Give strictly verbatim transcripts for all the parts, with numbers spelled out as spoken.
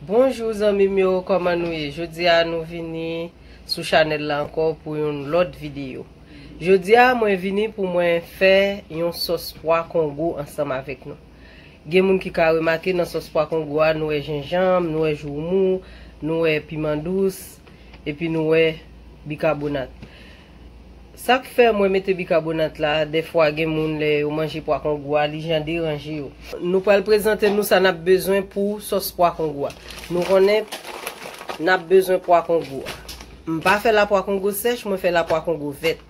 Bonjou zanmi m yo, kòman nou ye? Jodi a nou vini sou chanèl la ankò pou yon lòt videyo. Jodi a mwen vini pou mwen fè yon sòs pwa kongo ansanm avèk nou. Gen moun ki ka remake nan sòs pwa kongo a, nou wè jenjanm, nou wè joumou, nou wè piman dous, epi nou wè bikabonat. Sa k fè mwen mete bikabonat la, dèfwa gen moun lè yo manje pwa kongo a, li jan deranje yo. Nou pral prezante nou sa n ap bezwen pou sòs pwa kongo a. Nou konnen n ap bezwen pwa kongo a. M pa fè lapwa kongo sèch, mwen fè lapwa kongo vèt.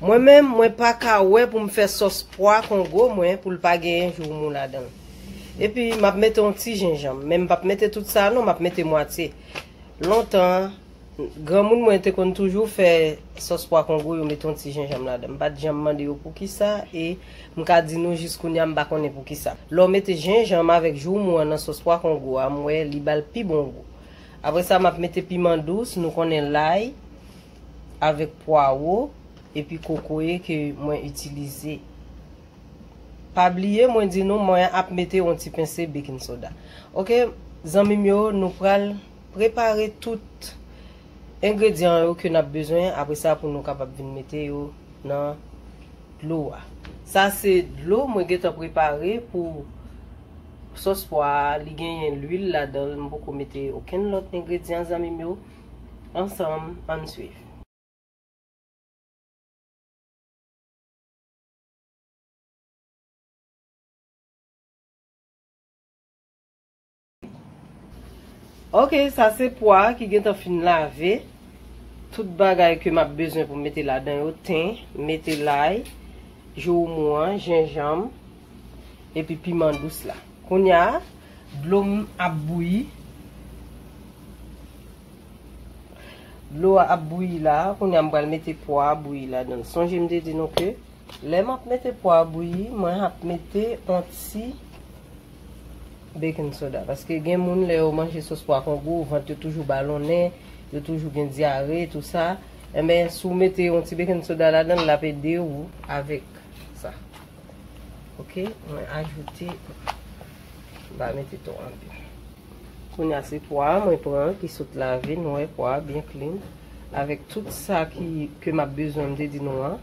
Mwen menm, mwen pa ka wè pou m fè sòs pwa kongo mwen pou l pa genyen joumou ladan l. Epi, m ap mete yon ti jenjanm, men m p ap mete tout sa non, m ap mete mwatye. Lontan, granmoun mwen te konn toujou fè sòs pwa kongo, yo mete yon ti jenjanm ladan. M pa t janm mande yo poukisa, e m ka di nou jis kounye a m pa konnen poukisa. Lè w mete jenjanm avèk joumou an nan sòs pwa kongo a, m wè li ba l pi bon gou. Apre sa, m ap mete piman dous, nou konnen lay, avèk pwawo, epi kokoye ke mwen itilize. Pa bliye, mwen di nou, mwen ap mete yon ti pense baking soda. Oke, zanmi m yo, nou pral prepare tout engredyan yo ke n ap bezwen apre sa pou nou kapab vin mete yo nan dlo a. Sa se dlo mwen gentan prepare pou sòs pwa a. Li genyen lwil ladan l, m poko mete okenn lòt engredyan, zanmi m yo. Ansanm, ann swiv. Ok, sa se pwa ki gentan fin lave. Tout bagay ke m ap bezwen pou m mete ladan yo, ten, mete lay, joumou an, jenjanm, epi piman dous la. Kounye a, dlo m ap bouyi. Dlo a ap bouyi la, kounye a m pral mete pwa a bouyi ladan l. Sonje m te di nou ke lè m ap mete pwa a bouyi, mwen ap mete yon ti baking soda. Paske gen moun lè yo manje sòs pwa kongo, vant yo toujou balonnen, yo toujou gen dyare, tou sa. Enben, si w mete yon ti baking soda ladan l, l ap ede w avèk sa. Ok, mwen ajoute, m pa mete twò anpil. Kounye a se pwa a mwen pran ki sot lave, nou wè pwa a byen clean. Avèk tout sa ki, ke m ap bezwen, m te di nou an.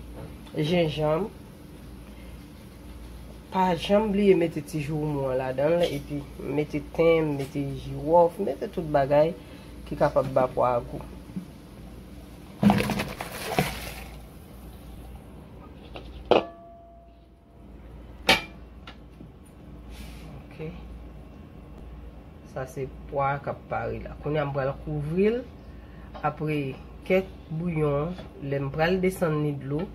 Jenjanm. Pa janm bliye mete ti joumou an ladan l, epi mete ten, mete jiwòf, mete tout bagay ki kapab ba pwa a gou. Ok. Sa se pwa k ap pare la. Kounye a m pral kouvri l. Apre kèk bouyon, lè m pral desann li dlo,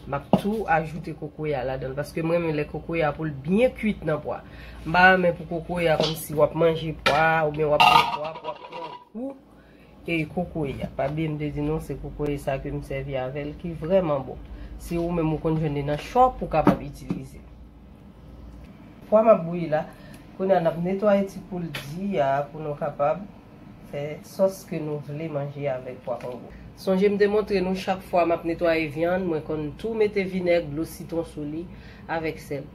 m ap tou ajoute kokoye a ladan l. Paske m renmen lè kokoye a pou l byen kuit nan pwa. M pa renmen pou kokoye a kòmsi w ap manje pwa, oubyen w ap bwè pwa, pou w ap pran gou. E kokoye a, pa bliye m te di nou se kokoye sa ke m sèvi avè l ki vrèman bon. Si ou menm ou konn jwenn li nan shop, ou kapab itilize. Pwa m ap bouyi la, kounye a n ap netwaye ti poul di a pou nou kapab fè sòs ke nou vle manje avèk pwa kongo. Sonje m te montre nou chak fwa m ap netwaye vyann, mwen konn tou mete vinèg, dlo sitwon sou li avèk sèl.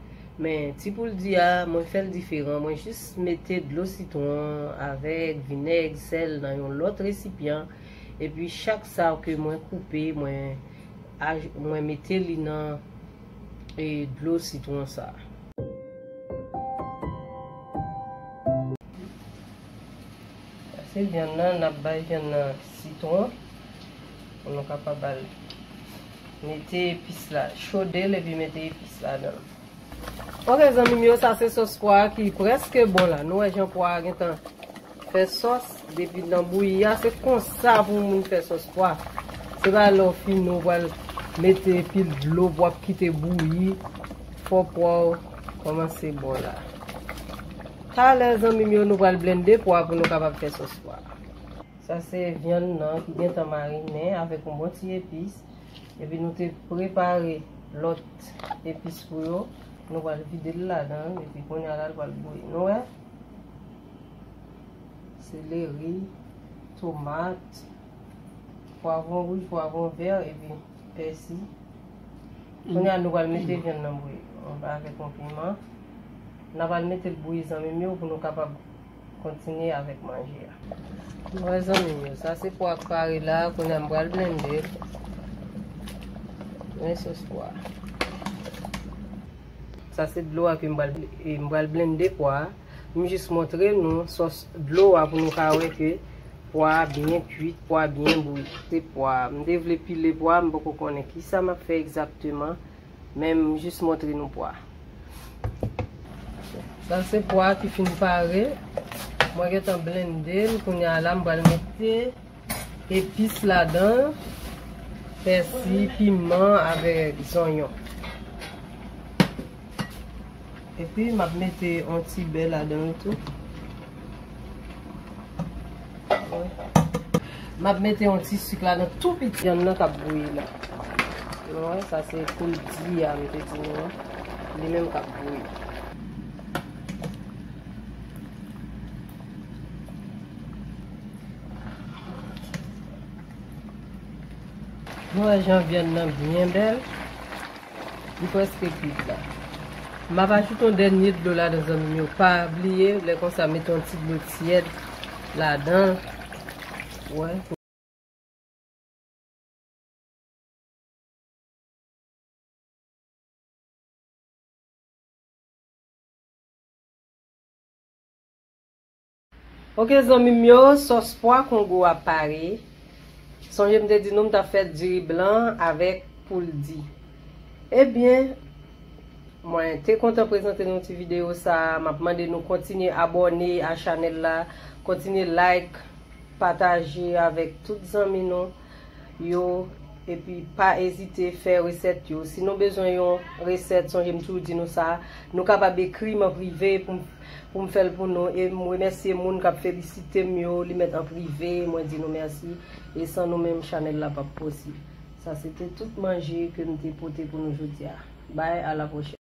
Men, ti poul di a, mwen fè l diferan. Mwen jis mete dlo sitwon avèk vinèg, sèl nan yon lòt resipyan. Epi chak sa ke mwen koupe, mwen aj-, mwen mete li nan, e, dlo sitwon sa. Sa se vyann nan, n ap bay vyann nan sitwon pou nou kapab al mete epis la, chode l epi mete epis ladan l. Ok, zanmi m yo, sa se sòs pwa a ki prèske bon la. Nou wè jan pwa a gentan fè sòs depi nan bouyi a. Se konsa pou moun fè sòs pwa. Se pa lè w fini w pral mete pil dlo pou w ap kite bouyi. Fò pwa w kòmanse bon la. Talè, zanmi m yo, nou pral blende pwa pou nou kapab fè sòs pwa. Sa se vyann nan ki gentan marinen avèk yon bon ti epis. Epi nou te prepare lòt epis pou yo. Nou pral vide l ladan l, epi kounye a la l pral bouyi. Nou wè? Seleri, tomat, pwavwon wouj, pwavwon vè, epi pèsi. Kounye a nou pral mete vyann nan bouyi. Anba avèk yon piman. N a pral mete l bouyi, zanmi m yo, pou nou kapab Kontinye avèk manje a. Bon, zanmi m yo, sa se pwa k pare la, kounye a m pral blende l. Men sòs pwa. Sa se dlo a ke m pral, e, m pral blende pwa a. M jis montre nou sòs dlo a pou nou ka wè ke pwa a byen kuit, pwa a byen bouyi. Se pwa a. M te vle pile pwa a, m poko konnen kisa m ap fè egzakteman. Men m jis montre nou pwa. Sa se pwa ki fin pare. Mwen gentan blende l. Kounye a la, m pral mete epis ladan l. Pèsi, piman avèk zonyon. Epi, m ap mete yon ti bè ladan l tou. M ap mete yon ti sik ladan tou piti. Vyann nan k ap bouyi la. Nou wè, sa se poul di a, m te di nou an. Li menm k ap bouyi. Nou wè jan vyann nan byen bèl. Li prèske kwit la. M ap ajoute yon dènye dlo ladan, zanmi m yo. Pa bliye, lè konsa, mete yon ti dlo tyèd ladan. Wè. Oke, zanmi m yo, sòs pwa kongo a pare. Sonje m te di nou m t ap fè diri blan avèk poul di. Ebyen, mwen te kontan prezante nou ti videyo sa a. M ap mande nou kontinye abòne a chanèl la, kontinye like, pataje avèk tout zanmi nou yo, epi pa ezite fè resèt yo. Si nou bezwen yon resèt, sonje m toujou di nou sa, nou kapab ekri m an prive pou m, pou m fè l pou nou. E m remèsye moun k ap felisite m yo, li mèt an prive, mwen di nou mèsi. E san nou menm, chanèl la p ap posib. Sa se te tout manje ke m te pote pou nou jodi a. Bye, a la pwochèn.